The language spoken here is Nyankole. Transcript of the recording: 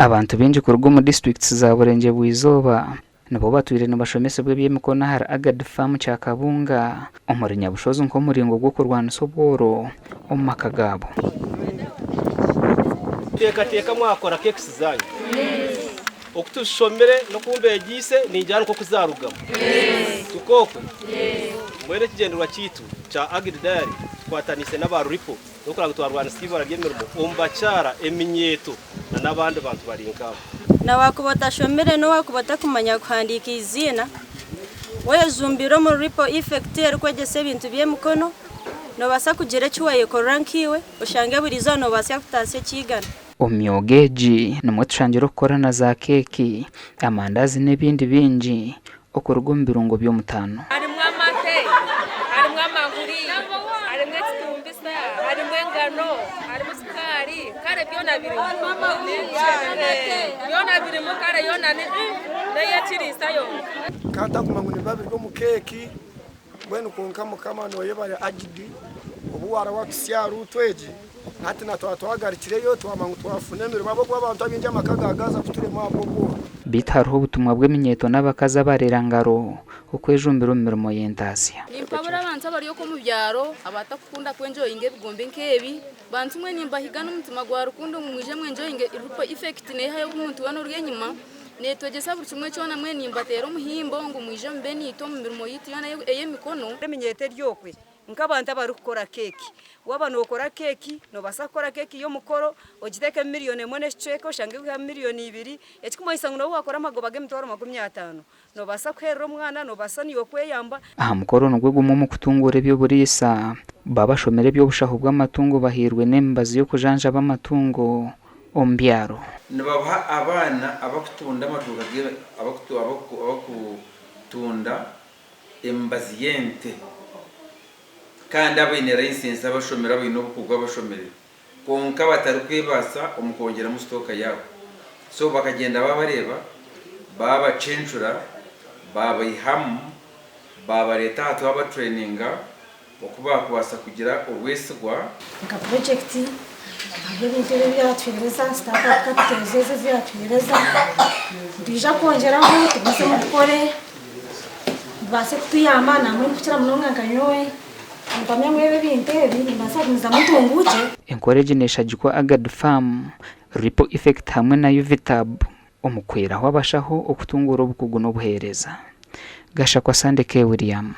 Abantu baingi kuruga omu disiturikiti za Burengyerwa-izooba nibo batwire nibashomesibwa eby'emikono ahari Agadi Farm Kyakabunga omuri Nyabushozi nk'omuringo gw'okurwanisa obworo omu maka gaabo. Teekateeka mwakora cakes zaanyu. Oku tuzishomire n'oku mbeegyeise ningira nikwo kuzarugamu. Tikwo okwe? Mbwenu ekigyendererwa kyaitu kya Agri Diary tukwataniise n'aba Ripple n'okureba ngu twarwanisa eibura ry'emirimo omu bakyara, eminyeeto na n'abandi bantu bari nk'abo. Na waakuba otashomire n'owakuba otakumanya kuhandiika eiziina, wayejumbire omuri Ripple Effect erikwegyesa ebintu by'emikono, noobaasa kugira eki waayekorera nkaiwe oshange buri izooba noobaasa kutaasya ekiigana. Omu myoga egi nimwo tushangire okukora na za keeki, amandazi n'ebindi bingi okuruga omu birungo by'omutaano. Harimu amate, harimu amahuri, harimu ekitumbisa, harimu engano, harimu sukaari, kare byona birimu. Byona birimu kare yoona n'eyekiriisa yonka. Nkaba ntakumanya ngu nibiba biri omu keeki mbwenu kwonka Mukama noyebare Agidi obu warawatutsya aha ruutu egi hati na twaba twagarukireyo twamanya ngu twafuna emirimo ahabw'okuba abantu abaingi amaka gaaza kuturema ahabw'obworo. Beitu hariho obutumwa bw'eminyeeto n'abakazi abarera ngaro okwejumbira omu mirimo y'entaasya. Nimpabura abantu abari okwo omu byaro abatakukunda kwenjoyinga ebigombe nk'ebi, bantu mwe nimbahiga n'omutima gwa rukundo ngu mwije mwenjoyinge Ripple Effect neehayo omuntu weena ori enyima, neetwegyesa buri kimwe kyona mbwenu nimbateera omuhimbo ngu mwije mube naitwe omu mirimo yaitu yoona ey'emikono. Eminyeeto eri okwe Nk'abantu abarikukora keeki, waaba nookora keeki, noobaasa kukora keeki y'omukoro ogiteekemu miriyoni emwe n'ekicweka oshange erikuhika miriyoni ibiri, ekirikumanyisa ngu n'obu waakora amagoba g'emitwaro 50, noobaasa kuheerera omwana, noobaasa naiwe kweyamba. Aha mukoro nigwo gumwe omu kutunguura eby'oburiisa, babashomire eby'obushaho bw'amatungo bahairwe n'emibazi y'okujanjaba amatungo omu byaro. Nibabaha abaana abakutunda amaduuka abakutunda emibazi y'ente kandi abaine layisinsi abashomire abaine obukugu abashomire kwonka batarikwebaasa omu kwongyeramu sitooka yaabo. So bakagyenda baabareeba, baabacencura, baabaihamu, baabareeta aha twabatureyininga oku baakubaasa kugira obwesigwa. Nka purogyekiti hariho ebintu ebi ebyatuheereza, sitaata kapito ezi ebyatuheereza, nitwija kwongyeraho tugumizemu tukore bibaase kutuyamba nangwa kukira munonga nka nyowe nimpamya ngu ebi ebintu ebi nimbaasa kugumizamu ntunguukye. Enkora egi neshagikwa Agadi Farm, Ripple Effect hamwe na Uvitab omu kuhweraho abashaho okutunguura obukugu n'obuheereza. Gashakwa Sande K. William.